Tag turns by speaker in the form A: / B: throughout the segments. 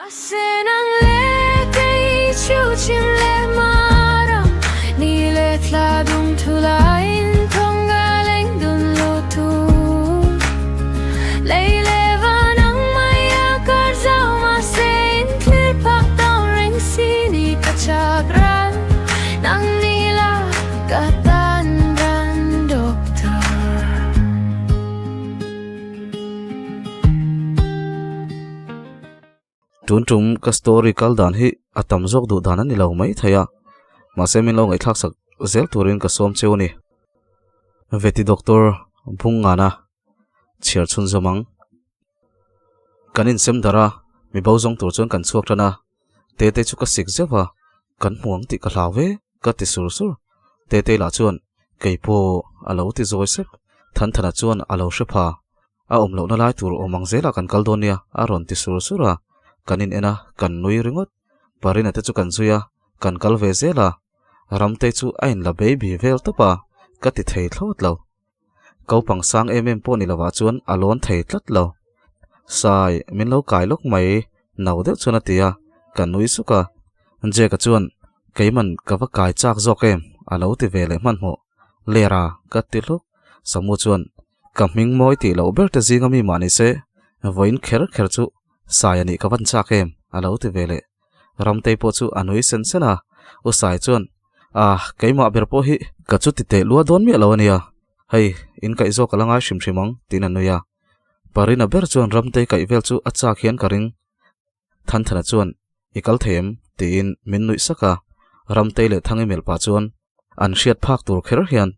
A: Mahse nang leh kei chu chim leh mar ang, ni leh thla dum thu laiin thawng ga leng dun lut thu. Lei leh van ang mai a kar zau mahse in thlir phak tawn reng si ni ka chak ran, nang ni la ka tan ran doctor.
B: Tun tum ka story kal dan hi a tam zawk duh dan a ni lo mai thei a, mahse min lo ngaihthlak sak zel turin ka sawm cheu a ni. Veti Doctor Bungngana chhiar chhun zawm ang. Kan insem darh a, mi bo zawng tur chuan kan chhuak tan a, Tete chu ka sik zeuh a, kan hmu ang tih ka hlau ve ka ti sur sur. Tete lah chuan kei pawh a lo ti zawi sep, Thanthana chuan a lo hre pha. A awm lohna lai tur awm ang zelah kan kal dawn nia, a rawn ti sur sur a. Kan in en a, kan nui ringawt. Parina te chu kan zui a, kan kal ve zel a. Ramtei chu a in la baby vel tawp a, ka ti thei thlawt lo. Kopang sang em em pawh ni lovah chuan a lawn thei tlat lo. Sai, min lo kai lawk mai, no deuh chuan a ti a, ka nui suk a. Jake-a chuan, Keiman ka va kai chak zawk em? a lo ti ve leh hmanhmawh. Lera, ka ti hluk. Samu chuan, Ka hming mawi tih loh ber te zinga mi mah ni se, vawiin kher kher chu Sai a nih ka van chak em? a lo ti ve leh. Ramtei pawh chu a nui sen sen a, U Sai chuan, Ah, keimah ber pawh hi ka chu ti teh lua dawn miah lo a nia, hei, in kaih zawk a la ngai hrim hrim ang, tiin a nui a. Parina ber chuan Ramtei kaih vel chu a chak hian ka ring. Thanthana chuan, I kal thei em? tiin min nuih sak a, Ramtei leh Thangi melh pah chuan an hriat phak tur kher hian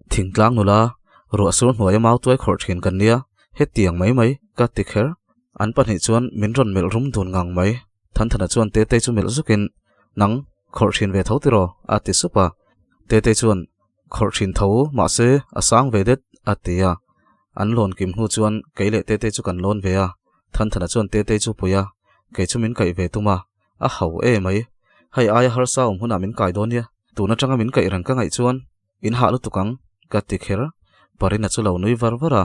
B: thingtlang nula ruah sur hnuaia mau tuai khawrh thin kan nia, hetiang mai mai ka ti kher. An pahnih chuan min rawn melh rum dun ngang mai. Thanthana chuan Tetei chu melh zukin, Nang, khawrh thin ve tho tiraw? a ti sup a. Tetei chuan, Khawrh thin tho, mahse a sang ve det, a ti a. An lawn kim hnu chuan kei leh Tetei chu kan lawn ve a. Thanthana chuan Tetei chu pui a, kei chu min kaih ve tum a, a hau e mai. Hei aia harsa awm hunah min kai dawn nia, tun atanga min kaih reng ka ngaih chuan in hah lutuk ang, ka ti kher. Parina chu lo nui var var a.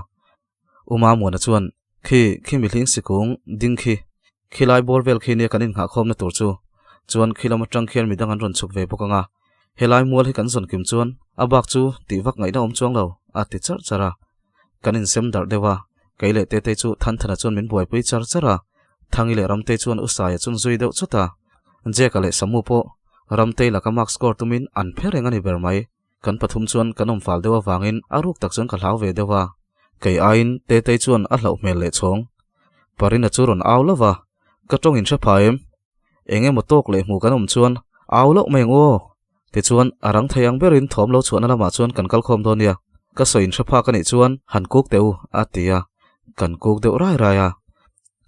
B: Uma Muana chuan, Khi, khi mihling sikung ding khi, khilai bawr vel khi nia kan innghahkhawmna tur chu. Chuan khi lam atang khian midang an rawn chhuk ve bawk ang a, helai mual hi kan zawn kim chuan a bak chu tih vak ngaihna awm chuang lo, a ti charh charh a. Kan insem darh deuh a, kei leh Tetei chu Thanthana chuan min buaipui char char a, Thangi leh Ramtei chuan U Saia chun zui deuh chut a, Jeka leh Samu pawh Ramtei laka mark score tumin an phe reng a ni ber mai. Kan pathum chuan kan awm fal deuh avangin a ruk tak chuan ka hlau ve deuh a, kei aiin Tetei chuan a hlauh hmel leh chhawng. Parina chu rawn au lova, Ka tawng in hre pha em? Eng emaw tawk leh hmuh kan awm chuan au loh mai ang aw. Tichuan, a rang thei ang berin thawm lo chhuahna lamah chuan kan kal khawm dawn nia. Ka sawi in hre phak a nih chuan han kuk teh u, a ti a. Kan kuk deuh rai rai a.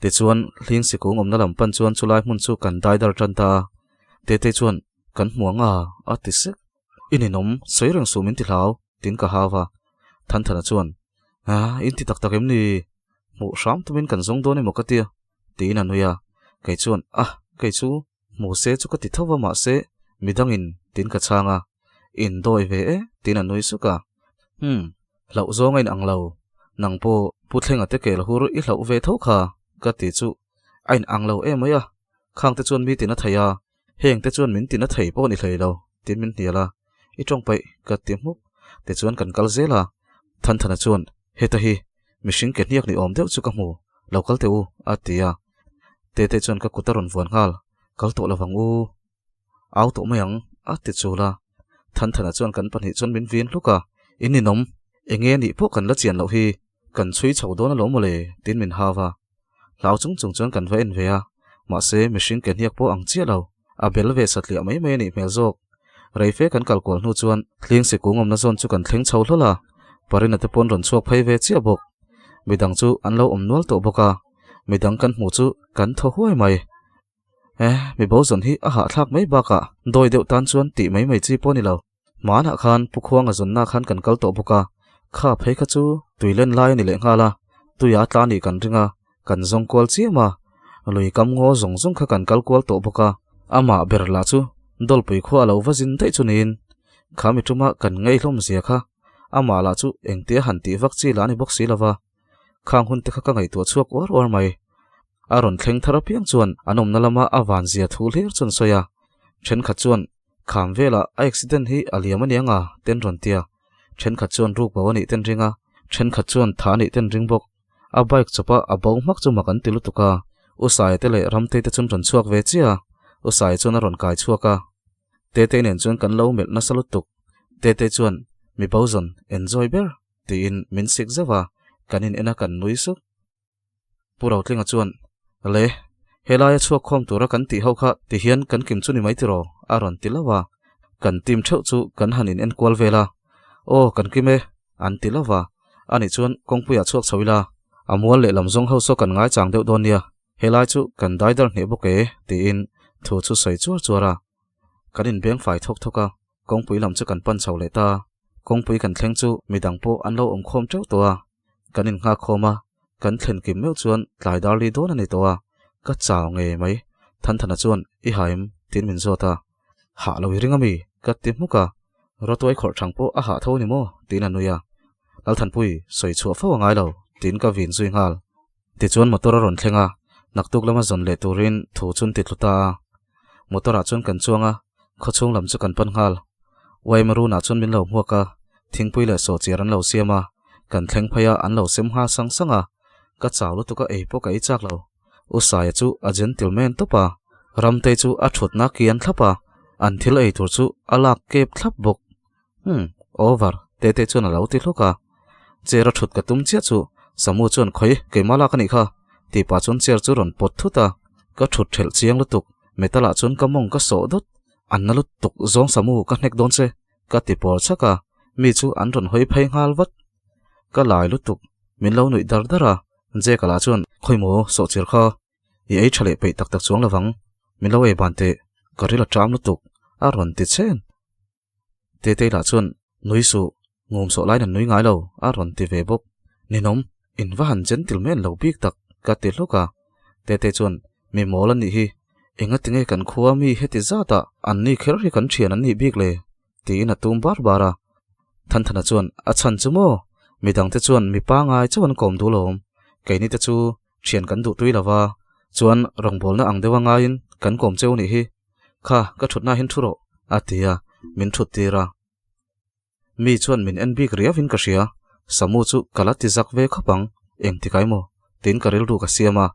B: Tichuan, hling sikung awmna lam pan chuan chulai hmun chu kan dai dar tan ta a. Tetei chuan, Kan hmu ang a, a ti sek. I ninawm, sawi reng suh min ti hlau, tiin ka hau va. Thanthana chuan, A, in ti tak tak em ni? Hmuh hram tumin kan zawng dawn emaw ka tia, tiin a nui a. Kei chuan, A, kei chu hmu se chu ka ti tho va mahse midangin tiin ka chhang a. In dawi ve e, tiin a nui suk a. Hum, hlauh zawng a inang lo. Nang pawh Pu Thlenga te kel hur i hlauh ve tho kha, ka ti chu a inang lo em mai a. Khang te chuan mi tin a thei a, Heng te chuan min tina thei pawh ni hlei lo, tiin min hnial a, I tawng paih ka ti hmuk. Tichuan kan kal zel a, Thanthana chuan, Heta hi, mihring ke hniak ni awm deuh chu ka hmu, lo kal teh u, a ti a. Tete chuan ka kut a rawn vuan nghal, Kal tawh lovang u, au tawh mai ang, a ti chul a. Thanthana chuan kan pahnih chuan min vin hluk a, In ninawm, enge nih pawh kan la chian loh hi, kan chhui chho dawn alawm mawle, tiin min hau a. Hlau chung chung chuan kan va en ve a, mahse mihring ke hniak pawh ang chiah lo, a bel ve satliah mai mai a nih hmel zawk. Reife kan kal kual hnu chuan hling sikung awmna zawn chu kan thleng chho hlawl a, Parina te pawn rawn chhuak phei ve chiah bawk. Midang chu an lo awm nual tawh bawk a, midang kan hmuh chu kan thaw huai mai. Eh, mi bo zawn hi a hahthlak mai bakah dawi deuh tan chuan tih mai mai chi pawh a ni lo. Hmanah khan Pu Khuanga zawnna khan kan kal tawh bawk a, kha phei kha chu tui len lai a ni leh nghal a, tuia tla nih kan ring a, kan zawng kual chiam a, lui kam ngaw zawng zawng kha kan kal kual tawh bawk a, amah ber lah chu Dawlpui khua a lo va zin daih chu niin, kha mi ṭuma kan ngei hlawm zia kha amah lah chu engtia han tih vak chi lah a ni bawk si lo va, khang hun te kha ka ngaihtuah chhuak uar uar mai. A rawn thleng thar apiang chuan an awmna lama a van zia thu hlir chuan sawi a. Thenkhat chuan kham velah a accident hi a liam a ni anga ten rawn ti a. Thenkhat chuan ruk bo a nih ten ring a, thenkhat chuan tha a nih ten ring bawk. A bike chawpa a bo hmak chu mak an ti lutuk a, U Saia te leh Ramtei te chuan rawn chhuak ve chiah a, U Saia chuan a rawn kai chhuak a. Tetei nen chuan kan lo melh nasa lutuk. Tetei chuan, Mi bo zawn, enjoy ber, tiin min sik zauh a, kan in en a kan nui suk. Pu Rotlinga chuan, Le, helaia chhuak khawm tura kan tih ho kha ti hian kan kim chu ni mai tiraw? a rawn ti lo a. Kan team theuh chu kan han in enkual vel a. Aw, kan kim e, an ti lo va. Ani chuan kawngpuiah chhuak chho ila, a mual lehlam zawng ho saw kan ngaichang deuh dawn nia, helai chu kan daidar hneh bawk e, tiin thu chu sawi chuar chuar a. Kan inbeng fai thawk thawk a, kawngpui lam chu kan pan chho leh ta. Kawngpui kan thleng chu midang pawh an lo awm khawm teuh tawh a, kan innghak khawm a, kan thlen kim meuh chuan tlai dar li dawn a ni tawh a, ka chau ngei mai. Thanthana chuan, I haim? tiin min zawt a. Hah lo i ring a mi? ka ti hmuk a. Rawtuai khawrh thang pawh a hah tho a ni maw? tiin a nui a. Lalthanpui, sawi chhuah fo a ngai lo, tiin ka vin zui nghal. Tichuan motor a rawn thleng a, naktuk lama zawn leh turin thu chu an ti tlu ta a. Motor ah chuan kan chuang a, khawchhung lam chu kan pan nghal. Uaima runah chuan min lo hmuak a, thingpui leh sawhchiar an lo siam a, kan thleng phei a an lo sem nghal sang sang a, ka chau lutuk a ei pawh ka ei chak lo. U Saia chu a gentleman tawp a, Ramtei chu a thutna kian thlap a, an thil ei tur chu a lak kep thlap bawk. Umm, over, Tete chuan a lo ti hluk a. Chair a thut ka tum chiah chu Samu chuan khawi keimah lak a nih kha tih pah chuan chair chu rawn pawt thut a, ka thut thelh chiang lutuk, metal ah chuan ka mawng ka sawh dawt, an na lutuk zawng Samu ka hnek dawn che ka ti pawr chak a, mi chu an rawn hawi phei nghal vat. Ka lai lutuk, min lo nuih dar dar a, Jake-a lah chuan khawi maw sawh chir kha I ei tha leh peih tak tak chuang lovang, min lo ei ban teh, ka ril a ṭam lutuk a rawn ti chen. Tetei lah chuan, Nui suh, ngum sawh laiin an nui ngai lo, a rawn ti ve bawk. Ninawm, in va han gentleman lo bik tak, ka ti hluk a. Tetei chuan, Mi mawl a nih hi, enga tinge kan khua mi heti zatah an ni kher hi kan thian an nih bik le? tiin a tum bar bar a. Thanthana chuan, A chhan chu maw? Midangte chuan mi pangai chauh an kawm duh lawm, keini te chu thian kan duh tui lova, chuan rawngbawlna ang deuha ngaiin kan kawm cheu nih hi. Kha, ka thutna hian thu rawh, a ti a, min thut tir a. Mi chuan min en bik riauin ka hria, Samu chu ka la ti zak ve khawp ang, engtikai maw? tiin ka rilru ka siam a.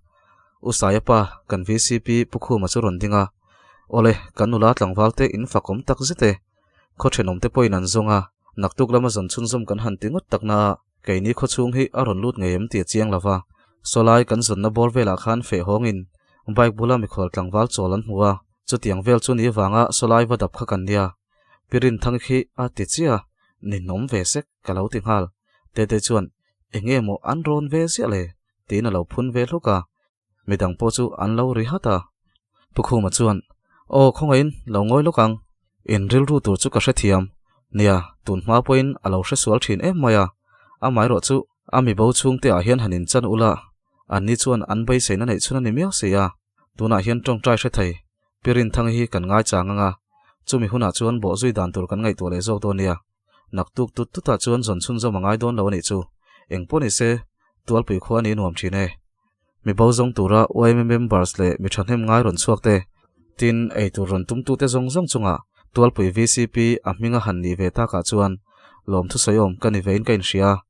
B: U Saia pa, kan vcp Pu Khuma chu rawn ding a, Awle, kan nula tlangval te in fakawm tak zet e. Khaw thenawm te pawhin an zawng a, naktuk lama zawn chhunzawm kan han ti ngawt tak na a, Keini khawchhung hi a rawn lut ngei em tih a chiang lo va, sawlai kan zawnna bawr velah khan feh hawngin bike bula mikhual tlangval chawl an hmu a, chutiang vel chu ni vanga sawlai va dap kha kan nia. Pi Rinthangi khi a ti chiah a, ninawm ve sek ka lo ti nghal. Tete chuan, Enge maw an rawn ve ziah le? tiin a lo phun ve hluk a. Midang pawh chu an lo ri hat a. Pu Khuma chuan, Aw, khawngaihin lo ngawi lawk ang. In rilru tur chu ka hrethiam. Nia, tun hma pawhin a lo hresual thin em mai a. Amaherawh chu a mi bo chhungte ah hian han inchan ula, anni chuan an beiseina neih chhun a ni miau si a. Tunah hian tawngtai hre thei, Pi Rinthangi hi kan ngaichang ang a, chumi hunah chuan bawhzui dan tur kan ngaihtuah leh zawk dawn nia. Naktuk tut tutah chuan zawn chhunzawm a ngai dawn lo a nih chu. Eng pawh ni se, Tualpui khua ni nuam thin e. Mi bo zawng tura yma members leh mi thahnem ngai rawn chhuak te, tin eitur rawn tumtute zawng zawng chungah Tualpui vcp a hminga han nih ve takah chuan lawmthu sawiawm ka ni vein ka inhria.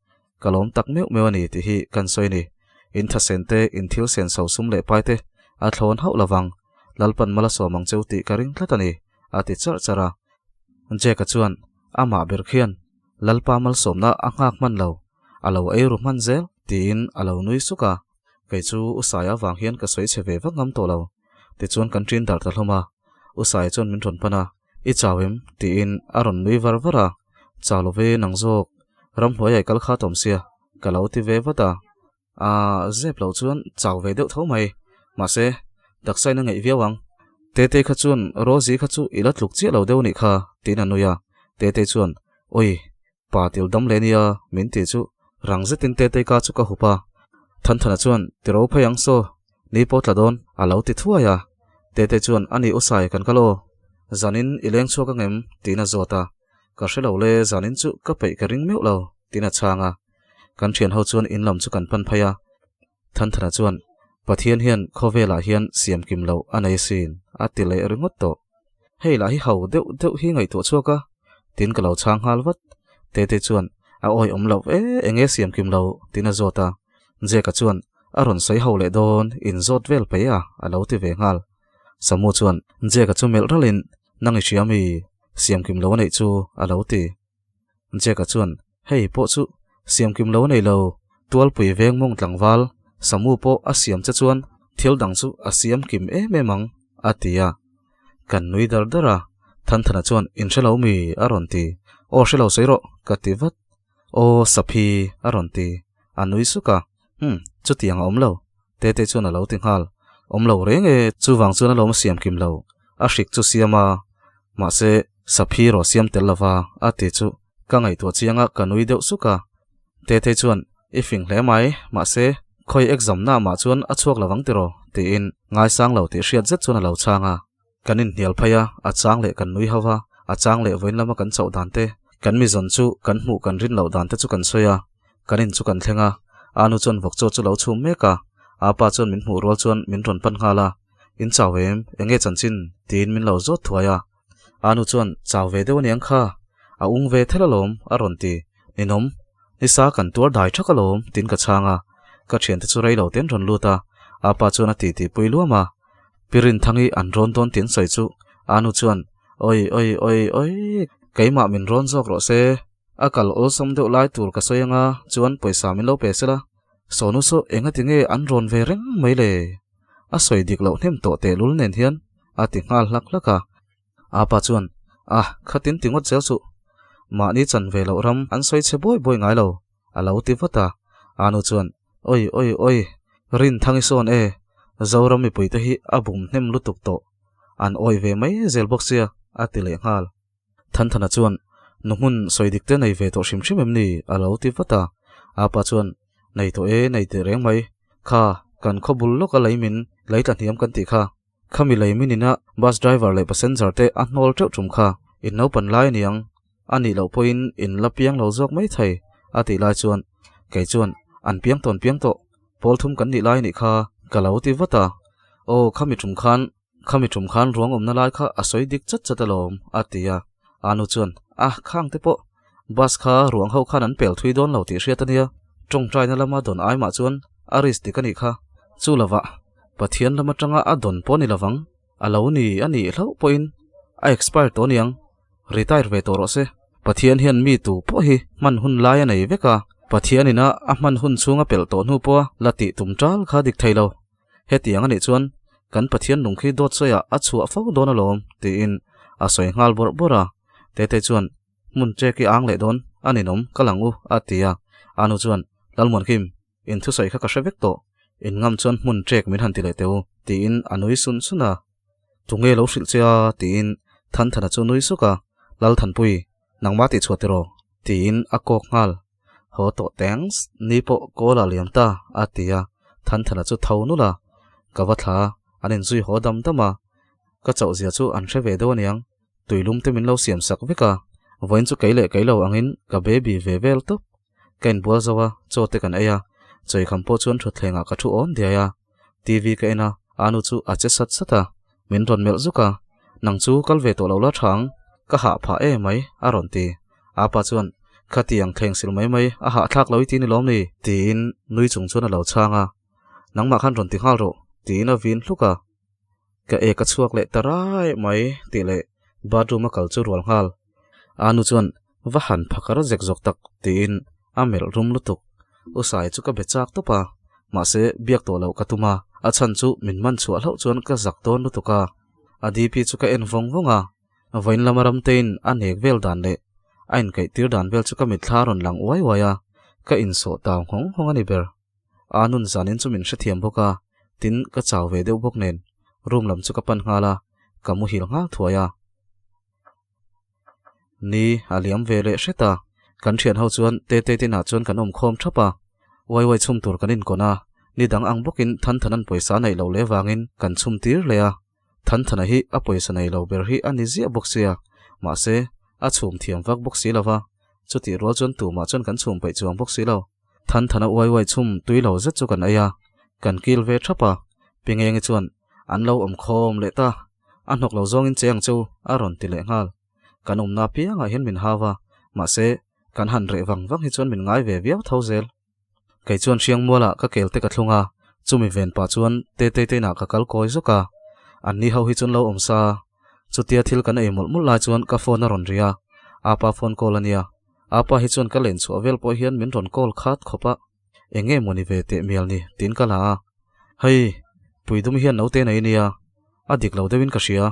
B: Ka lawm tak meuh meuh a ni tih hi kan sawi a ni. In thasen te, in thil sen so sum leh pai te a thlawn hauh lovang. Lalpan mal a sawm ang cheu tih ka ring tlat a ni, a ti charh charh a. Jack-a chuan amah ber khian Lalpa malsawmna a nghak hman lo, a lo ei ru hman zel tiin a lo nui suk a, kei chu U Saia vang hian ka sawi chhe ve vak ngam tawh lo. Tichuan kan ṭin dar ta hlawm a, U Saia chuan min rawn pan a, I chau em? tiin a rawn nui var var a, Chau lo ve nang zawk, ramhnuai ai kal kha tawm sia, ka lo ti ve vat a. Aaa, zep loh chuan chau ve deuh tho mai. Mahse, taksain a ngeih viau ang. Tetei kha chuan Rosie kha chu i la tluk chiah lo deuh anih kha, tiin a nui a. Tetei chuan, Oi, pa til dam leh nia, min tih chu rang zetin Tetei ka chu ka hup a. Thanthana chuan, Ti ro phei ang saw, ni pawh tla dawn, a lo ti thuai a. Tetei chuan, Ani Usai, kan kal aw. Zanin i leng chhuak angem? tiin a zawt a. Ka hre lo le, zanin chu ka peih ka ring meuh lo, tiin a chhang a. Kan thian ho chuan in lam chu kan pan phei a. Thanthana chuan, Pathian hian khawvelah hian siam kim loh a nei asin, a ti leh ringawt tawh. Hei lah hi ho deuh deuh hi ngaihtuah chhuak a, tin ka lo chhang nghal vat. Tete chuan, A awi awm loh e, eng nge siam kim loh? tiin a zawt a. Jeka chuan, A rawn sawi ho leh dawn, in zawt vel peih a, a lo ti ve nghal. Samu chuan, Jeka chu melh ralhin, Nang i hria mi? Siam kim lo a neih chu, a lo ti. Jeka chuan, Hei pawh chu siam kim lo a nei lo, Tualpui veng mawng tlangval Samu pawh a siam che chuan thil dang chu a siam kim em em ang, a ti a. Kan nui dar dar a, Thanthana chuan, In hre lo mi? a rawn ti. Aw hre lo sawi rawh, ka ti vat. Aw Saphi, a rawn ti. A nui suk a, Umm, chutiang a awm lo, Tete chuan a lo ti nghal. Awm lo reng e, chuvang chuan a lawm a siam kim lo. A hrik chu siam a, mahse Saphi rawh siam tel lova a ti chu ka ngaihtuah chiang a, ka nui deuh suk a. Tete chuan, I fing hle mai, mahse khawi exam na mah chuan a chhuak lovang tiraw? tiin ngaisang lo tih hriat zet chuan a lo chhang a. Kan inhnial phei a, a chang leh kan nui ho va, a chang leh vawiin lama kan chauh dan te, kan mizawn chu kan hmuh kan rin loh dan te chu kan sawi a, kan in chu kan thleng a, Anu chuan vawk chaw chu lo chhum mek a, apa chuan min hmuh rual chuan min rawn pan nghal a, In chau em? Enge chanchin? tiin min lo zawt thuai a, Anu chuan chau ve deuh aniang kha, a ung ve thelh alawm a rawn ti, Ninawm, nisa kan tuar dai thak alawm tiin ka chhang a, ka thiante chu rei lo ten rawn lut a, apa chuan a titi pui luam a, Pi Rinthangi an rawn dawn tih an sawi chu Anu chuan, Oi, oi, oi, oi, keimah min rawn zawk rawh se, a kal awlsam deuh lai tur ka sawi anga chuan pawisa min lo pe sela, Sawnu saw engati nge an rawn ve reng mai le? A sawi dik loh hnem tawh tehlul nen hian a ti nghal hlak hlak a. Apa chuan, Ah, khatin ti ngawt zel suh. Mahni chan ve loh ram an sawi chhe buai buai ngai lo, a lo ti vat a. Anu chuan, Oi, oi, oi, Rinthangi sawn e, Zoram mipuite hi a bum hnem lutuk tawh. An awi ve mai zel bawk sia, a ti leh nghal. Thanthana chuan, Nu hmun sawi dik te nei ve tawh hrim hrim em ni? a lo ti vat a. Apa chuan, Nei tawh e, nei teh reng mai. Kha, kan khaw bul lawka lei min lei tla hniam kan tih kha. Khami lei min ina bus driver leh passenger te a hnawl teuh tum kha in naupan lai aniang a nih loh pawhin in la piang lo zawk mai thei a tih lai chuan kei chuan an piang tawn piang tawh pawl thum kan nih lai anih kha ka lo ti vat a aw khami tum khan khami tum khan ruang awmna lai kha a sawi dik chat chat alawm a ti a anu chuan a khang te pawh bus kha ruang ho khan an pel thui dawn lo tih hriat ania tawngtaina lama dawn ai mah chuan a risk dik anih kha chu lovah Pathian lam atanga a dawn pawh ni lovang, a lo ni a nih hlauh pawhin a expire tawh aniang, retire ve tawh rawh se. Pathian hian mi tu pawh hi hman hun lai a nei vek a, Pathian ina a hman hun chhunga pelh tawh hnu pawha la tih tum tal kha dik thei lo. Hetiang a nih chuan kan Pathian lung khi dawt sawiah a chhuah fo dawn alawm tiin a sawi nghal bawrh bawrh a, Tetei chuan hmun chek i ang leh dawn a ninawm ka lang u a ti a, Anu chuan Lalmuankim In thusawi kha ka hre vek tawh, in ngam chuan hmun ṭek min han ti leh teh u, tiin a nui sun sun a. Tunge lo hrilh che a? tiin Thanthana chu nui suk a, Lalthanpui, nangmah tih chhuah tiraw? tiin a kawk nghal. Haw tawh thanks, ni pawh kawl ah liam ta, a ti a, Thanthana chu tho nulh a, ka va thla, an inzui haw dam dam a, ka chauh zia chu an hre ve deuh aniang. Tuilum te min lo siam sak vek a, vawiin chu kei leh kei lo angin ka baby ve vel tawp. Ka inbual zo a, chaw te kan ei a, chawikham pawh chuan thutthleng ah ka thu awn diai a. TV ka en a, Anu chu a che sat sat a, min rawn melh zuk a, Nang chu kal ve tawh lo la tha ang, ka hah phah e mai, a rawn ti. Apa chuan, Khatiang thleng sil mai mai, a hahthlak lo i ti ni lawm ni? Tiin nui chung chuan a lo chhang a, Nangmah khan rawn ti nghal rawh, tiin a vin hluk a. Ka ek a chhuak leh ta rai mai tih leh bathroom a kal chu rual nghal. Anu chuan va han phakar zek zawk tak tiin a melh rum lutuk. U Sai chu ka be chak tawp a, mahse biak tawh loh ka tum a, a chhan chu min man chhuah hlauh chuan ka zak dawn lutuk a. A DP chu ka en vawng vawng a, vawiin lama ramtein a nek vel dan leh a inkaih tir dan vel chu ka mitthla a rawn lang uai uai a, ka insawh tau nghawng nghawng a ni ber. A nun zanin chu min hrethiam bawk a, tin ka chau ve deuh bawk nen room lam chu ka pan nghal a, ka muhil nghal thuai a. Ni a liam ve leh hret a, kan thian ho chuan Tete tinah chuan kan awm khawm thap a, uai uai chhum tur kan inkawn a, ni dang ang bawkin Thanthana'n pawisa neih loh leh vangin kan chhum tir leh a, Thanthana hi a pawisa nei lo ber hi a ni ziah bawk sia, mahse a chhum thiam vak bawk si lo va, chutih rual chuan tumah chuan kan chhum peih chuang bawk si lo. Thanthana uai uai chhum tui lo zet chu kan ei a. Kan kil ve thap a, Pingengi chuan an lo awm khawm leh ta, a hnawk lo zawngin che ang chu a rawn ti leh nghal. Kan awmna apiangah hian min hau a, mahse kan han reh vang vang hi chuan min ngai ve viau tho zel. Kei chuan Hriangmualah ka kel te ka thlung a, chumi ven pah chuan Tetei te inah ka kal kawi zawk a, an ni ho hi chuan lo awm sa. Chutia thil kan ei mawlh mawlh lai chuan ka phone a rawn ri a, apa phone call a nia. Apa hi chuan ka len chhuah vel pawh hian min rawn call khat khawp a, eng nge maw ni ve teh mial ni tiin ka la a. Hei, Puidum hian naute nei nia, a dik lo deuhin ka hria,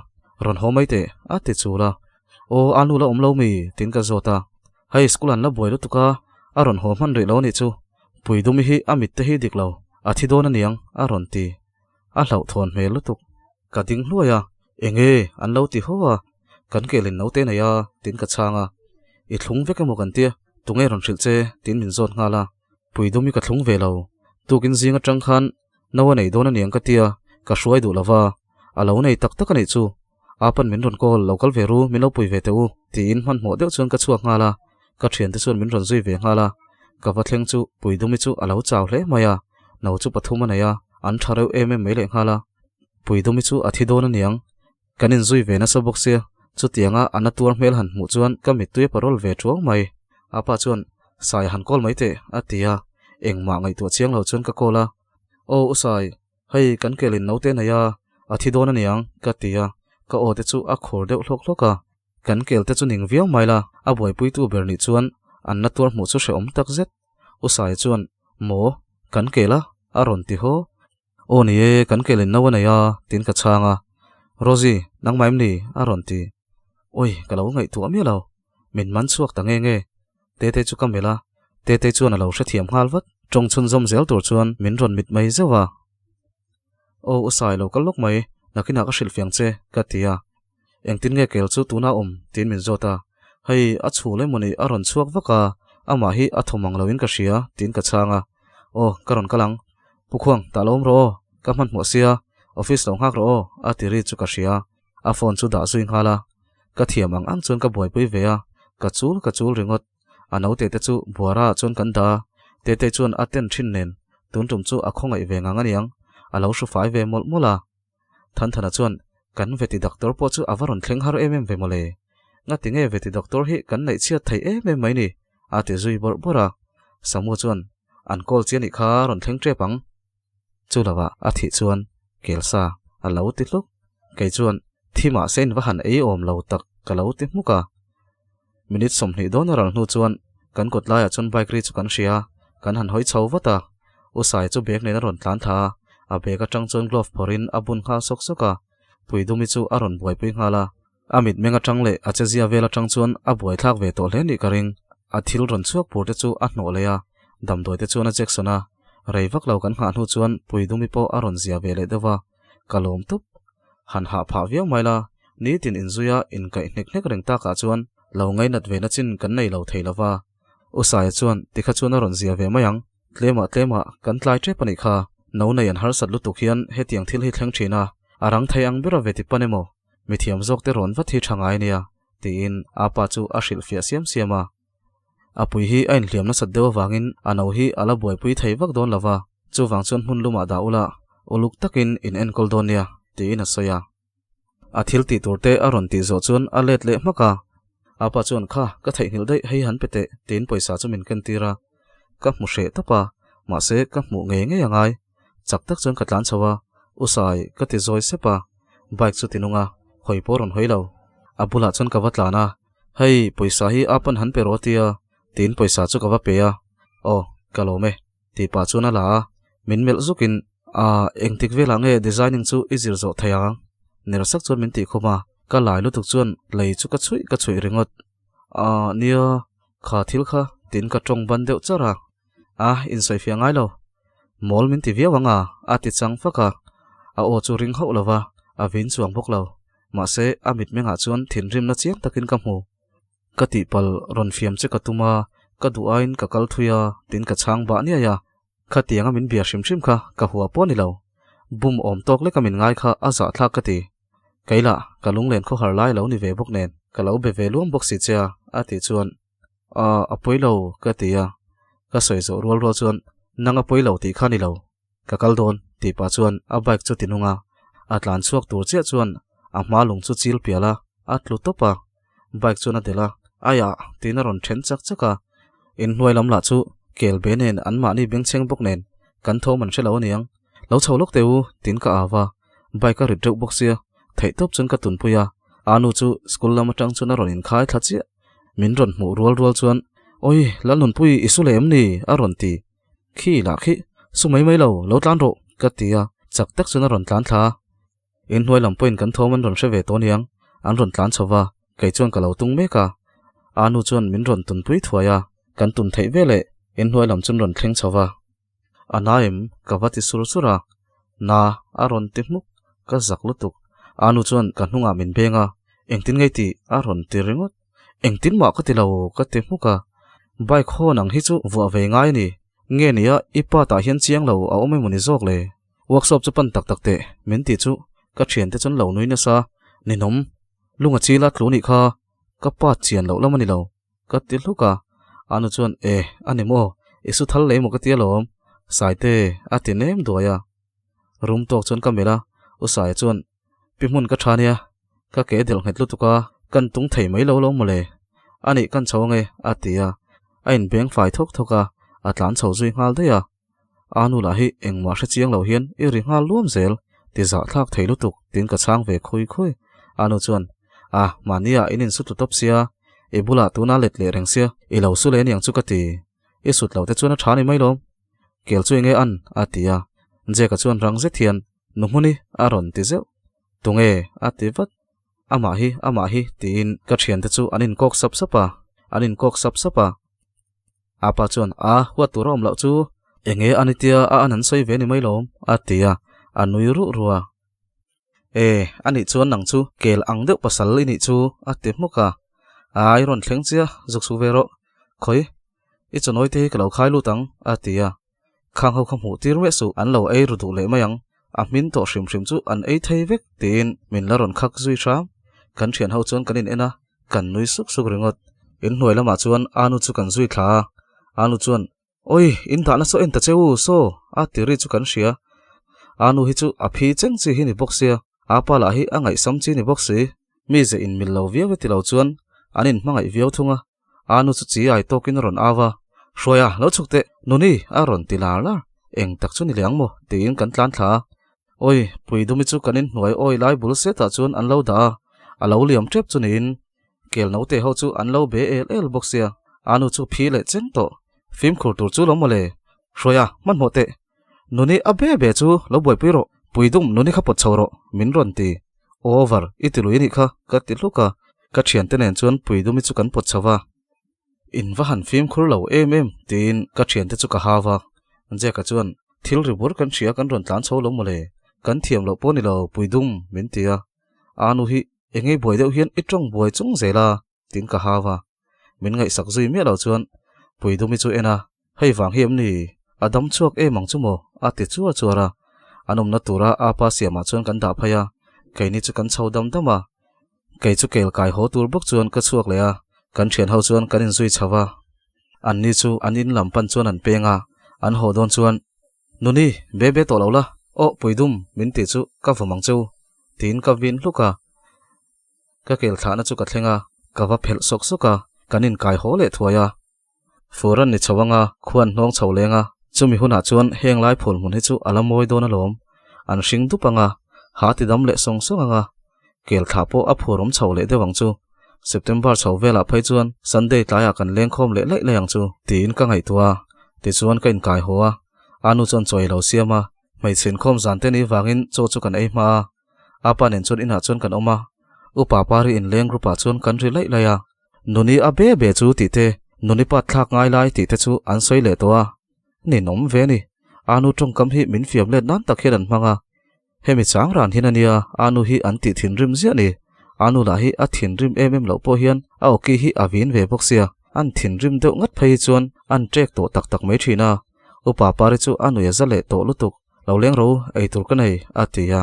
B: rawn haw mai teh a ti chul a. Aw, a nu la awm lo mi? tiin ka zawt a. Hei school an la buai lutuk a, a rawn haw hman rih lo anih chu. Puidumi hi a mit te hi dik lo, a thi dawn aniang a rawn ti. A hlauhthawn hmel lutuk. Ka ding hluai a, enge an lo ti haw a, kan kelin naute nei a tiin ka chhang a. I thlung vek emaw kan tia, tunge rawn hrilh che tiin min zawt nghal a. Puidumi ka thlung ve lo, tukin zing atang khan no a nei dawn aniang ka tia, ka hruai duh lova, a lo nei tak tak anih chu. Apan min rawn call, lo kal ve ru, min lo pui ve teh u, tiin hmanhmawh deuh chuan ka chhuak nghal a, ka thiante chuan min rawn zui ve nghal a, ka va thleng chu Puidumi chu a lo chau hle mai a, no chu pathum a nei a, an tha reuh em em mai leh nghal a, Puidumi chu a thi dawn aniang, kan inzui ve nasa bawk sia, chutianga a na tuar hmel han hmuh chuan ka mittui a parol ve thuau mai, apa chuan Sai han call mai teh a ti a, engmah ngaihtuah chiang lo chuan ka call a, Aw u Sai, Hei, kan kelin naute nei a, a thi dawn aniang, ka ti a, ka aw te chu a khur deuh hlawk hlawk a. Kan kel te chu ning viau mai la, a buaipuitu ber nih chuan an na tuar hmuh chu hrehawm tak zet. U Saia chuan, Maw, kan kel a? a rawn ti haw. Aw ni e, kan kelin no a nei a, tiin ka chhang a. Rosie, nangmah em ni? a rawn ti. Awi, ka lo ngaihtuah miah lo. Min man chhuak ta nge nge. Tete chu ka melh a, Tete chuan a lo hrethiam nghal vat. Tawng chhunzawm zel tur chuan min rawn mit mai zeuh a. Aw u Sai lo kal lawk mai, nakinah ka hrilh fiang che, ka ti a. Engtin nge kel chu tuna awm? tiin min zawt a. Hei, a chhul emawni a rawn chhuak vak a, amah hi a thawm ang loin ka hria, tiin ka chhang a. Aw, ka rawn kal ang. Pu Khuang, tah lo awm rawh aw, ka hmanhmawh sia, office lo nghak rawh aw, a ti ri chu ka hria. A phone chu dah zui nghal a, ka thiam ang ang chuan ka buaipui ve a, ka chul ka chul ringawt. A naute te chu buara ah chuan kan dah a, Tetei chuan a ten thin nen tun tum chu a khawngaih ve ngang aniang, a lo hru fai ve mawlh mawlh a. Thanthana chuan, Kan veti doctor pawh chu a va rawn thleng har em em ve mawle. Ngati nge veti doctor hi kan neih chhiat thei em em mai ni? a ti zui bawrh bawrh a. Samu chuan, An call chi anih kha rawn thleng tep ang. Chu lovah a thih chuan Kelsa a lo ti hluk. Kei chuan thi mahse in va han ei awm lo tak ka lo ti hmuk a. Minute 20 dawn a ral hnu chuan kan kawt laiah chuan bike ri chu kan hria a, kan han hawi chho vat a. U Sai chu bag nen a rawn tlan thla a, a bag atang chuan glove phawrhin a bun nghal sawk sawk a. Puidumi chu a rawn buaipui nghal a. A mitmeng atang leh a chezia vel atang chuan a buaithlak ve tawh hle nih ka ring. A thil rawn chhuak pur te chu a hnawh leh a, damdawi te chuan a Jackson a. Rei vak lo kan nghah hnu chuan Puidumi pawh a rawn zia ve leh deuh va, ka lawm tup. Han hah phah viau mai la, nitin inzuia inkaih hnek hnek reng takah chuan lo ngainat ve na chin kan nei lo thei lo va. U Saia chuan tikha chuan a rawn zia ve mai ang, tlemah tlemah kan tlai tep a nih kha, no nei an harsat lutuk hian hetiang thil hi thleng thin a, a rang thei ang bera ve ti pan emaw? Mithiam zawk te rawn vat hi tha ngai nia, tiin a pa chu a hrilhfiah siam siam a. A pui hi a inhliam nasat deuh avangin a no hi a la buaipui thei vak dawn lo va, chuvang chuan hmun lumah dah ula, uluk takin in enkawl dawn nia, tiin a sawi a. A thil tih tur te a rawn tih zawh chuan a let leh hmak a. A pa chuan kha, ka theihnghilh daih hei han pe teh, tiin pawisa chu min kentir a. Ka hmu hreh tawp a, mahse ka hmuh ngei ngei a ngai. Chak tak chuan ka tlan chho a, U Sai, ka ti zawi sep a, bike chu ti nung a, hawi pawh rawn hawi lo. A bulah chuan ka va tlan a, Hei, pawisa hi a pan han pe rawh tia, tiin pawisa chu ka va pe a, Aw, ka lawm e, tih pah chuan a la a, min melh zukin, Aa, engtik velah nge designing chu i zir zawh thei ang? Ner sak chuan min tih khum a, ka lai lutuk chuan lei chu ka chhuih ka chhuih ringawt. Aa, nia, kha thil kha, tiin ka tawng ban deuh char a. A, insawifiah ngai lo. Mawl min ti viau ang a, a ti chang fak a. A aw chu ring hauh lo va, a vin chuang bawk lo. Mahse, a mitmengah chuan thinrimna chiang takin ka hmu. Ka tihpalh rawn fiam che ka tum a, ka duh aiin ka kal thui a, tiin ka chhang bah niai a. Khatianga min bia hrim hrim kha ka hua pawh a ni lo. Bum awm tawk leka min ngai kha a zahthlak ka ti. Keilah, ka lunglen khawhar lai lo ni ve bawk nen, ka lo be ve luam bawk si che a, a tih chuan Aw, a pawi lo, ka ti a. Ka sawi zawh rual rual chuan, Nang a pawi lo tih kha ni lo. Ka kal dawn, Tih pah chuan a bike chu ti nung a, a tlan chhuak tur chiah chuan a hma lung chu chil pial a, a tlu tawp a. Bike chuan a delh a, Aiah! tiin a rawn then chak chak a. Inhnuai lam lah chu kel be nen anmahni bengchheng bawk nen kan tho man hre lo aniang. Lo chho lawk teh u, tiin ka au a. Bike a rit reuh bawk sia, theihtawp chuan ka tunpui a. Anu chu school lam atang chuan a rawn inkhai thla chiah. Min rawn hmuh rual rual chuan, Awi, Lalnunpui, i su leh em ni? a rawn ti. Khi lah khi, su mai mai lo, lo tlan rawh, ka ti a, chak tak chuan a rawn tlan thla a. Inhnuai lam pawhin kan thawm an rawn hre ve tawh aniang, an rawn tlan chho va, kei chuan ka lo tung mek a. Anu chuan min rawn tunpui thuai a, kan tun theih veleh inhnuai lam chu an rawn thleng chho va. A na em? Ka va ti sur sur a. Na, a rawn ti hmuk. Ka zak lutuk. Anu chuan ka hnungah min beng a, engtin ngei tih a rawn ti ringawt. Engtin mah ka ti lo, ka ti hmuk a. Bike hawn ang hi chu vuah ve ngai a ni. Nge nia, i pa tah hian chiang lo a awm emawni zawk le? Workshop chu pan tak tak teh, min ti chu ka thiante chuan lo nui nasa. Ninawm, lunga chila tlu nih kha ka pa chian loh lam a ni lo. Ka ti hluk a, Anu chuan E, a ni maw? I su thal lei maw ka ti alawm? Saite, a ti nem duai a. Rum tawk chuan ka melh a, U Saia chuan, Pi hmun ka tha nia, ka ke delh nghet lutuk a, kan tung thei mai lo lo mawle. A nih kan chho ange, a ti a. A inbeng fai thawk thawk a, a tlan chho zui nghal daih a. Anu lah hi engmah hre chiang lo hian i ri nghal luam zel, ti zahthlak thei lutuk tiin ka chhang ve khui khui. Anu chuan, A, mahnia in insut tlu tawp sia, i bulah tuna let leh reng sia, i lo su leh aniang chu ka ti. I sut lo te chuan a tha ni mai lawm. Kel chu enge an? a ti a. Jake-a chuan rang zet hian, Nu hmuni a rawn ti zeuh. Tunge? a ti vat. Amah hi, amah hi tiin ka thiante chu an inkawk sap sap a, an inkawk sap sap a. A pa chuan, A, huat tur a awm loh chu, enge a ni tia a an an sawi ve ni mai lawm, a ti a, a nui ruh ruh a. E, a nih chuan nang chu kel ang deuh pasal i nih chu, a ti hmuk a. Ai, rawn thleng chia, zuk suh ve rawh. Khawi, i chawnawi te hi ka lo khai lut ang, a ti a. Khang ho kha hmuh tir miah suh, an lo ei ru duh leh mai ang. A hmin tawh hrim hrim chu an ei thei vek, tiin min la rawn khak zui hram. Kan thian ho chuan kan in en a, kan nui suk suk ringawt. In hnuai lamah chuan Anu chu kan zui thla a, Anu chuan, Awi, in dahna saw en ta che u, saw, a ti ri chu kan hria. Anu hi chu a phi cheng chi hi ni bawk sia, a pa lah hi a ngaihsam chi ni bawk si. Mi ze inmil lo viau e ti lo chuan an inhmangaih viau thung a. Anu chu chi ai tawkin a rawn au a, Hruaia, lo chhuk teh, Nuni, a rawn ti lar lar. Eng tak chu ni leh ang maw? tiin kan tlan thla a. Awi, Puidumi chu kan inhnuai awi lai bul setah chuan an lo dah a, a lo liam tep chu niin. Kel naute ho chu an lo be el el bawk sia, Anu chu phi leh cheng tawh. Fimkhur tur chu lo maw le? Hruaia, hmanhmawh teh. Nuni a be be chu lo buaipui rawh, Puidum Nuni kha pawt chho rawh, min rawn ti. Over, i ti lui a nih kha, ka ti hluk a. Ka thiante nen chuan Puidumi chu kan pawt chho va. In va han fimkhur lo em em, tiin ka thiante chu ka hau a. Jack-a chuan, Thil ri bur kan hria kan rawn tlan chho lo mawle, kan thiam loh pawh ni lo, Puidum, min ti a. Anu hi engei buai deuh hian i tawng buai chung zel a, tiin ka hau a. Min ngaihsak zui miah lo chuan Puidumi chu en a, Hei vang hi em ni? A dam chhuak em ang chu maw? a ti chuar chuar a. An awmna tura a pa siamah chuan kan dah phei a, keini chu kan chho dam dam a. Kei chu kel kai haw tur bawk chuan ka chhuak leh a, kan thian ho chuan kan inzui chho a. Anni chu an in lam pan chuan an peng a, an haw dawn chuan, Nuni, be be tawh lo la, aw Puidum, min tih chu ka vawm ang cheu, tiin ka vin hluk a. Ka kel thlahna chu ka thleng a, ka va phelh sawk sawk a, kan inkai haw leh thuai a. Fur an ni chho anga, khuan hnawng chho leng a, chumi hunah chuan heng lai phul hmun hi chu a la mawi dawn alawm. An hring dup anga, ha ti dam leh sawng sawng anga, kel thlah pawh a phur awm chho leh deuh ang chu. September chho velah phei chuan Sunday tlaiah kan leng khawm leh laih laih ang chu, tiin ka ngaihtuah a, tichuan ka inkai haw a, a nu chuan chawi lo siam a, hmeichhe inkhawm zan te ni vangin chaw chu kan ei hma a. A pa nen chuan inah chuan kan awm a, upa pari inleng group ah chuan kan ri laih laih a. Nuni a be be chu tih te, nuni pat thlak ngai lai tih te chu an sawi leh tawh a. Ninawm ve a ni. Anu tawngkam hi min fiam let nan tak hian an hmang a. Hemi chang ran hian a nia, Anu hi an tih thinrim ziah a ni. Anu lah hi a thinrim em em loh pawh hian a awki hi a vin ve bawk sia. An thinrim deuh ngat phei hi chuan an ṭek tawh tak tak mai ṭhin a. Upa Pari chu a nui a za leh tawh lutuk. Lo leng ro, ei tur ka nei, a ti a.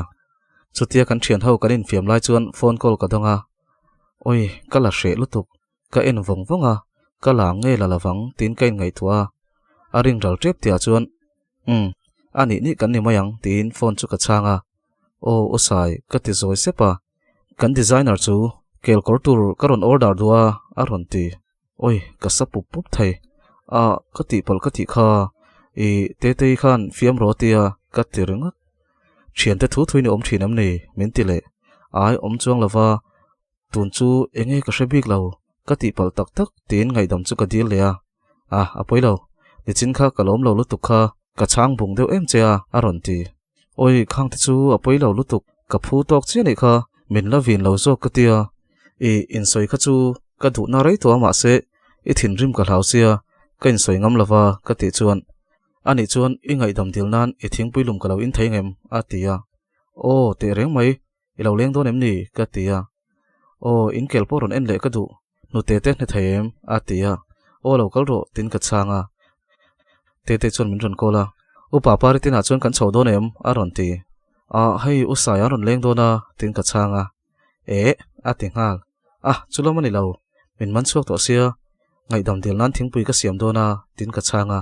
B: Chutia kan thian ho kan infiam lai chuan phone call ka dawng a. Awi, ka la hreh lutuk. Ka en vawng vawng a, ka la nge la lovang tiin ka inngaihtuah a. A ring ral tep tihah chuan, Umm, A nih nih kan ni mai ang tiin phone chu ka chhang a. Aw u Sai ka ti zawi sep a. Kan designer chu kel kawr tur ka rawn order duh a a rawn ti. Oi ka sa pup pup thei. A ka tihpalh ka tih kha i Tetei khan fiam rawh a tia ka ti ringawt. Thiante thu thuin i awm thin em ni? Min ti leh. Ai awm chuang lova tun chu enge ka hre bik lo ka tihpalh tak tak tiin ngaihdam chu ka dil leh a. A a pawi lo. Nichin kha ka lawm lo lutuk kha ka chhang bung deuh em che a a rawn ti. Oi khang te chu a pawi lo lutuk ka phu tawk chiah nih kha min la vin lo zawk ka tia. I insawi kha chu ka duhna rei tawh a mahse i thinrim ka hlau sia ka insawi ngam lova ka tih chuan Anih chuan i ngaihdam dil nan i thingpui lum ka lo in thei ngem? a ti a. Aw, teh reng mai, i lo leng dawn em ni? ka ti a. Aw, in kel pawh rawn en leh ka duh, hnute te hne thei em? a ti a. Aw lo kal rawh, tin ka chhang a. Tete chuan min rawn call a, Upa Paritinah chuan kan chho dawn em? a rawn ti. Ah, hei u Saia rawn leng dawn a, tin ka chhang a. Eh, a ti nghal. A, chu lam a ni lo. Min man chhuak tawh sia, ngaihdam dil nan thingpui ka siam dawn a, tin ka chhang a.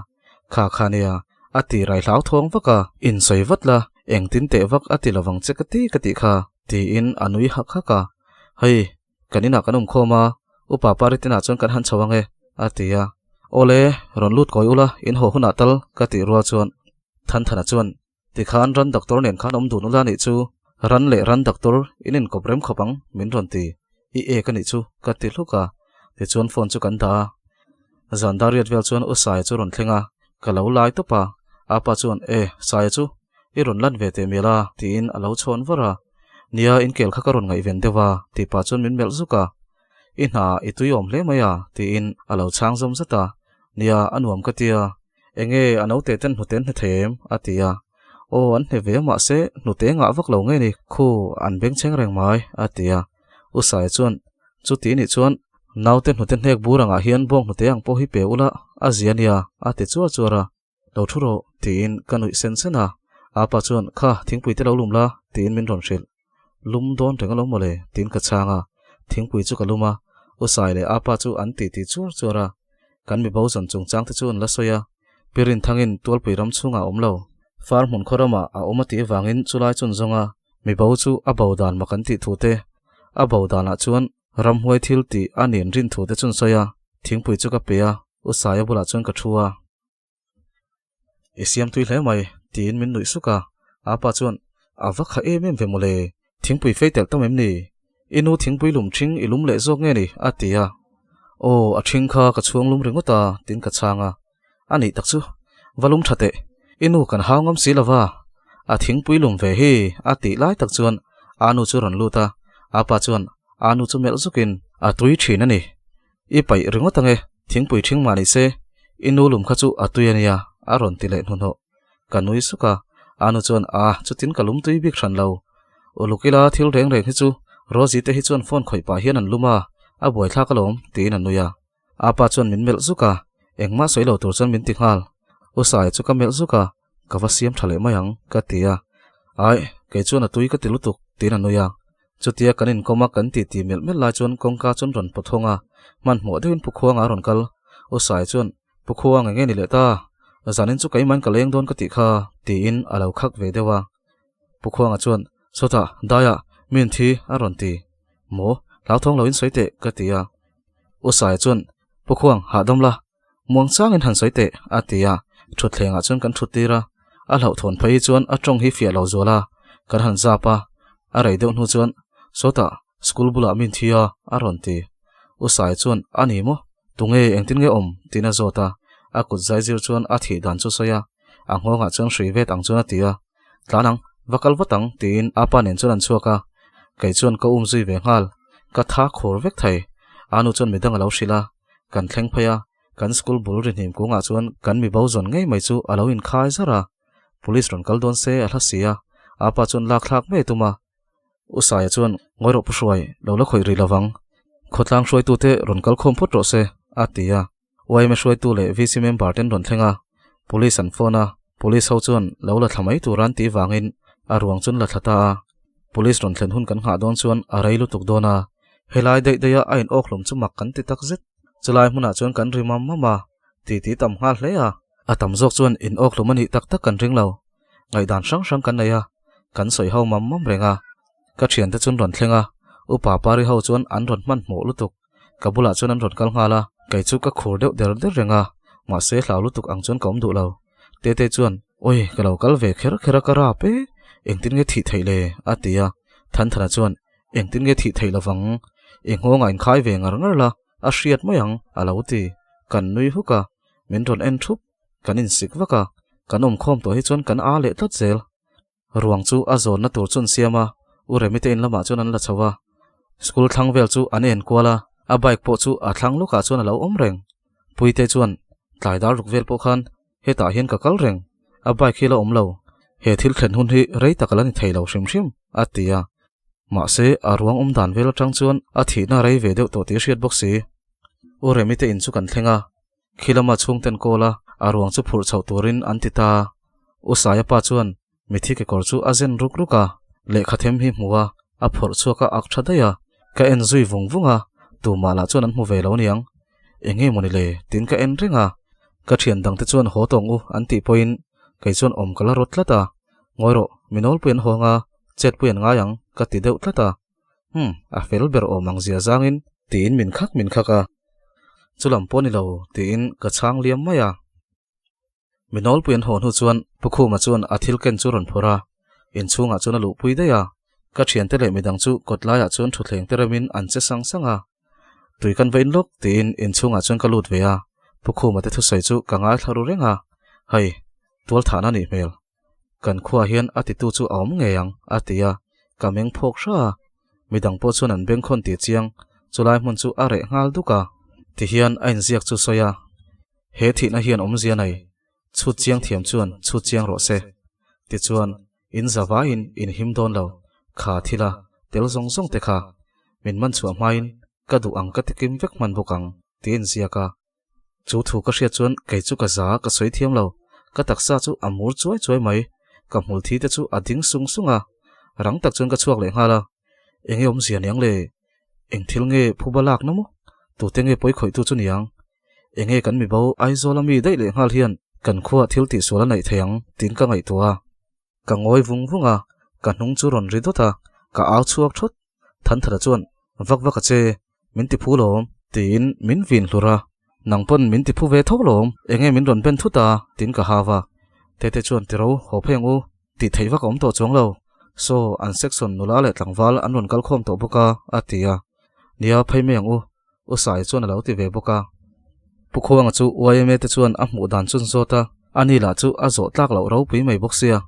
B: Kha kha nia, a ti rai hlau thawng vak a, insawi vat la, engtin teh vak a ti lovang che ka ti ka tih kha, tiin a nui hak hak a. Hei, kan inah kan awm khawm a, upa Paritinah chuan kan han chho ang e, a ti a. Awle, rawn lut kawi ula, in haw hunah tal, ka tih rual chuan Thanthana chuan Tikhan ran doctor nen khan awm dun ula nih chu, ran leh ran doctor in inkawp rem khawp ang min rawn ti. I ek a nih chu ka ti hluk a, tichuan phone chu kan dah a. Zan dar riat vel chuan U Saia chu rawn thleng a, ka lo lai tawp a, apa chuan E, Saia chu i rawn lan ve teh mial a tiin a lo chhawn var a. Nia, inkel kha ka rawn ngaihven deuh a tih pah chuan min melh zuk a. I hna i tui awm hle mai a tiin a lo chhang zawm zat a. Nia, a nuam ka tia, Enge a naute ten hnute an hne thei em? a ti a. Aw, an hne ve a mahse hnute ngah vak lo nge ni, khu an bengchheng reng mai, a ti a. U Saia chuan, Chuti nih chuan naute hnute hnek bur angah hian bawng hnute ang pawh hi pe ula a zia nia, a ti chuar chuar a. Lo thu rawh, tiin ka nuih sen sen a. Apa chuan, Kha, thingpui te lo lum la, tiin min rawn hrilh. Lum dawn reng alawm mawle, tiin ka chhang a. Thingpui chu ka lum a, U Sai leh Apa chu an titi chuar chuar a. Kan mi bo zawn chungchang te chu an la sawi a. Pi Rinthangin Tualpui ram chhungah a awm lo. Far hmun khaw ramah a awm a tih avangin chulai chun zawnga mi bo chu a bo dan mak an tih thu te, a bo danah chuan ramhuai thil tih a nin rin thu te chun sawi a. Thingpui chu ka pe a, U Saia bulah chuan ka thu a. I siam tui hle mai, tiin min nuih suk a. Apa chuan, A va kha em em ve mawle, thingpui fei telh tam em ni? I nu thingpui lum ṭhing i lum leh zawk nge ni? a ti a. Aw, a ṭhing kha ka chhuang lum ringawt a, tiin ka chhang a. A nih tak chu, va lum ṭha teh, i nu kan hau ngam si lova, a thingpui lum ve hi, a tih lai tak chuan a nu chu rawn lut a. Apa chuan a nu chu melh zukin, A tui ṭhin a ni, I paih ringawt ange, thingpui ṭhing mah ni se, i nu lum kha chu a tui a nia, a rawn ti leh hnuhnawh. Ka nui suk a, a nu chuan a, chutin ka lum tui bik hran lo. Uluk ila thil reng reng hi chu Rosie te hi chuan phone khawih pah hian an lum a, a buaithlak alawm, tiin a nui a. A pa chuan min melh zuk a, engmah sawi lo tur chuan min ti nghal. U Saia chu ka melh zuk a, ka va siam tha leh mai ang, ka ti a. Ai, kei chuan a tui ka ti lutuk, tiin a nui a. Chutia kan inkawm a kan titi melh melh lai chuan kawngka chuan rawn pawt hawng a, hmanhmawh deuhin Pu Khuanga a rawn kal. U Sai chuan, Pu Khuang eng nge ni leh ta? Zanin chu keimahin ka leng dawn ka tih kha, tiin a lo khak ve deuh a. Pu Khuanga chuan, Sawtah, daiah, mi in thi, a rawn ti. Maw? Hlauthawng lo in sawi teh, ka ti a. U Sai chuan, Pu Khuang, hahdam la, Muang changin han sawi teh, a ti a. Thutthlengah chuan kan thut tir a. A hlauhthawn phei hi chuan a tawng hi fiah lo zual a, kan han zap a. A rei deuh hnu chuan, Sawtah, school bulah min thi a, a rawn ti. U Sai chuan, A ni maw? Tunge, engtin nge awm? tiin a zawt a. A kut zai zir chuan a thih dan chu sawi a. A nghawngah chuan hrui vet ang chuan a ti a. Tlan ang, va kal vat ang, tiin a pa nen chuan an chhuak a. Kei chuan ka um zui ve nghal. Ka tha khur vek thei. A nu chuan midang a lo hrilh a. Kan thleng phei a, kan school bul ri hnim kungah chuan kan mi bo zawn ngei mai chu a lo inkhai zar a. Police rawn kal dawn se a hla si a, apa chuan lak thlak ngei tum a. U Saia chuan, Ngawi rawh Pu Hruai, lo la khawih rih lovang. Khawtlang hruaitute rawn kal khawm phawt rawh se, a ti a. Yma hruaitu leh VC member ten rawn thleng a, Police an phone a, Police ho chuan lo la thla mai tur an tih vangin a ruang chuan la thla ta a. Police rawn thlen hun kan nghah dawn chuan a rei lutuk dawn a, Helai daih daiha a in awkhlum chu mak kan ti tak zet. Chulai hmunah chuan kan ri mam mam a, titi tam nghal hle a. A tam zawk chuan in awkhlum a nih tak tak kan ring lo. Ngaihdan hrang hrang kan nei a, kan sawi ho mam mam reng a. Ka thiante chuan rawn thleng a, upa pari ho chuan an rawn hmanhmawh lutuk. Ka bulah chuan an rawn kal nghal a, kei chu ka khur deuh der der reng a, mahse hlau lutuk ang chuan ka awm duh lo. Tete chuan, Awi, ka lo kal ve kher kher a ka rap e, engtin nge thih theih le? a ti a. Thanthana chuan, Engtin nge thih theih lovang? I nghawngah inkhai ve ngar ngar la, a hriat mai ang, a lo ti. Kan nui huk a, min rawn en thup. Kan insik vak a, kan awmkhawm tawh hi chuan kan a leh tlat zel. Ruang chu a zawnna tur chu an siam a, U Remi te in lamah chuan an la chho a. School thlang vel chu an en kual a, a bike pawh chu a thlang lawkah chuan a lo awm reng. Puite chuan, Tlai dar ruk vel pawh khan hetah hian ka kal reng, a bike hi la awm lo, he thil thlen hun hi rei tak a la ni thei lo hrim hrim, a ti a. Mahse, a ruang awm dan vel atang chuan a thihna rei ve deuh tawh tih a hriat bawk si. U Remi te in chu kan thleng a, Khi lama chhungten kawl a, a ruang chu phurh chhoh turin an ti ta. U Saia pa chuan mithi kekawr chu a zen ruk ruk a, lehkha them hi hmu a, a phawrh chhuak a ak tha daih a, ka en zui vung vung a, tumah lah chuan an hmu ve lo niang. Eng nge mawni le? Tiin ka en reng a. Ka thian dangte chuan haw tawng u an tih pawhin kei chuan awm ka la rawt tlat a, Ngawi rawh, mi nawlpui an hawng a, chetpui an ngai ang ka ti deuh tlat a. Umm, a fel ber awm ang zia zangin tiin min khak min khak a. Chulam pawh ni lo tiin ka chhang liam mai a. Mi nawlpui an haw hnu chuan Pu Khuma chuan a thil ken chu rawn phawrh a, inchhungah chuan a luhpui daih a. Ka thiante leh midang chu kawt laiah chuan thutthleng te remin an che sang sang a. Tui kan va in lawk tiin inchhungah chuan ka lut ve a, Pu Khuma te thusawi chu ka ngaithla ru reng a. Hei, tualthahna nih hmel. Kan khuaah hian a titu chu a awm ngei ang, a ti a, ka meng phawk hra a. Midang pawh chuan an bengkhawn tih chiang, chulai hmun chu a reh nghal duk a. Tihian a inziak chu sawi a, He thihna hian awmzia nei, chhut chiang thiam chuan chhut chiang rawh se. Tichuan, in za vaiin in him dawn lo, kha thila tel zawng zawng te kha min man chhuah hmain ka duh ang ka tikim vek hman bawk ang, ti inziak a. Chu thu ka hriat chuan kei chu ka za ka sawi thiam lo, ka taksa chu a mur chuai chuai mai, ka hmul thi te chu a ding sung sung a, rang tak chuan ka chhuak leh nghal a, enge awmzia niang le, eng thil nge phuba lak na maw, tute nge pawi khawih tu chu niang, enge kan mibo Aizawl a mi daih leh nghal hian kan khuaah thil tihsual a neih thei ang tiin ka ngaihtuah a. Ka ngawi vung vung a, ka hnung chu rawn ri dawt a, ka au chhuak thawt. Thanthara chuan, Vak vak a che, min ti phu lawm, tiin min vin hlur a, Nang pawn min ti phu ve tho lawm, enge min rawn ben thut a, tiin ka hau a. Tete chuan, Tiro, haw phei ang u, tih theih vak a awm tawh chuang lo. Saw, an section nula leh tlangval an rawn kal khawm tawh bawk a, a ti a. Nia, phei mai ang u, U Sai chuan a lo ti ve bawk a. Pu Khuanga chu YMA te chuan a hmuh dan chun zawt a, ani lah chu a zawh tlak loh ropui mai bawk sia.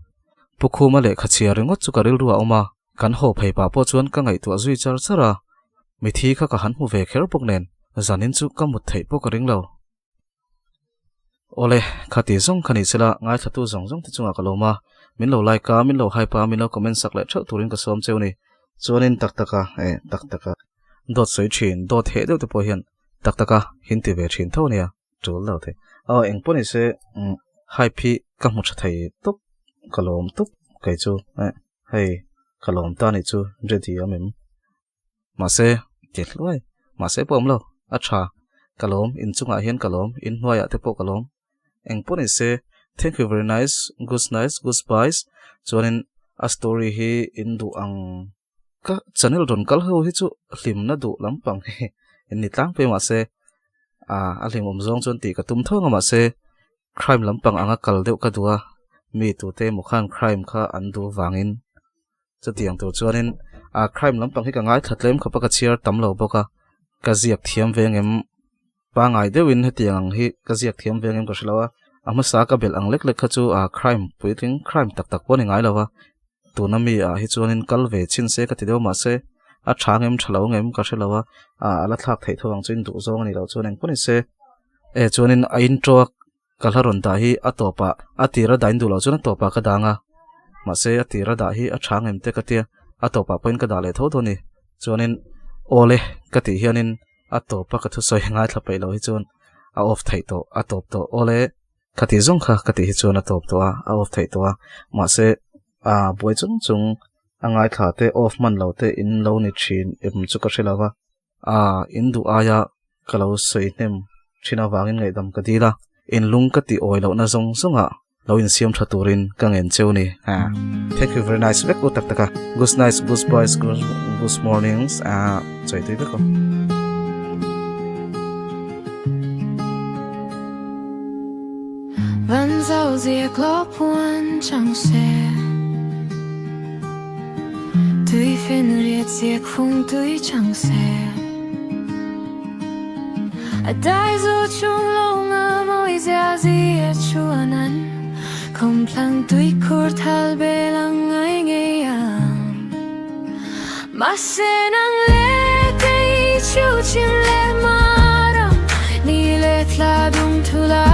B: Pu Khuma lehkha chhiar ringawt chu ka rilru a awm a, kan haw phei pah pawh chuan ka ngaihtuah zui char char a. Mithi kha ka han hmu ve kher bawk nen, zanin chu ka mut theih pawh ka ring lo. Awle, khati zawng kha ni sela, ngaithlatu zawng zawng te chungah ka lawm a, min lo like a, min lo hype a, min lo comment sak leh theuh turin ka sawm cheu ni. Chuanin tak taka, eh, tak taka, dawt sawi thin, dawt heh deuh te pawh hian tak taka hin ti ve thin tho ania, tul lo thei. Aw, eng pawh ni se, umm, hype hi ka hmu tha thei tawp, ka lawm tawp kei chu, eh, hei, ka lawm ta nih chu, ready awm em? Mahse, ti hluai, mahse pawh awm lo, a tha, ka lawm, in chungah hian ka lawm, in hnuaiah te pawh ka lawm. Eng pawh ni se, thank you very nice, good nice, good spice, chuanin a story hi in duh ang ka channel rawn kal ho hi chu hlimna duh lampang hi in ni tlangpui mahse a hlimawm zawng chuan tih ka tum tho ang a mahse crime lampang anga kal deuh ka duh a, mi tute emaw khan crime kha an duh vangin Chutiang tur chuanin a crime lampang hi ka ngaithla tlem khawp a, ka chhiar tam lo bawk a, ka ziak thiam ve ang em pangai deuhin hetiang ang hi ka ziak thiam ve ang em ka hre lo a, a hmasa ka belh ang lek lek kha chu a crime puitling crime tak tak pawh a ni ngai lo va, tuna mi ah hi chuanin kal ve chhin se ka ti deuh mahse a tha ang em tha lo ang em ka hre lo a, a la thlak theih tho ang chu in duh zawng a ni loh chuan engpawh ni se e chuanin a intro a Ka hla rawn dah hi a tawpah a tira dah in duh loh chuan a tawpah ka dang a, mahse a tira dah hi a tha ngem te ka tia, a tawpah pawhin ka dah leh tho tho a ni. Chuanin awle ka tih hianin a tawpa ka thusawi ngaithla peih loh hi chuan a off theih tawh, a tawp tawh. Awle ka tih zawng kha ka tih hi chuan a tawp tawh a, a off theih tawh a, mahse a buai chung chung a ngaithla te off hman lo te in lo ni thin em chu ka hre lo va. A, in duh aia ka lo sawi hnem thin avangin ngaihdam ka dil a, in lung ka tih awi lohna zawng zawngah. Lo insiam tha turin ka ngen cheu ni. Thank you very nice vek u tak tak a. Good nights, good boys, good, good mornings. Ah, choi tui vek u.
A: Van zau ziak lo puan chang se Tui fin riat ziak fung tui chang se A dai zu chung lo nga mawi zia zia chuanan Khom thlang tui khur thal be lang ngai ngei ang Mahse nang le kei chu chim le maram Ni le thla dung thu la.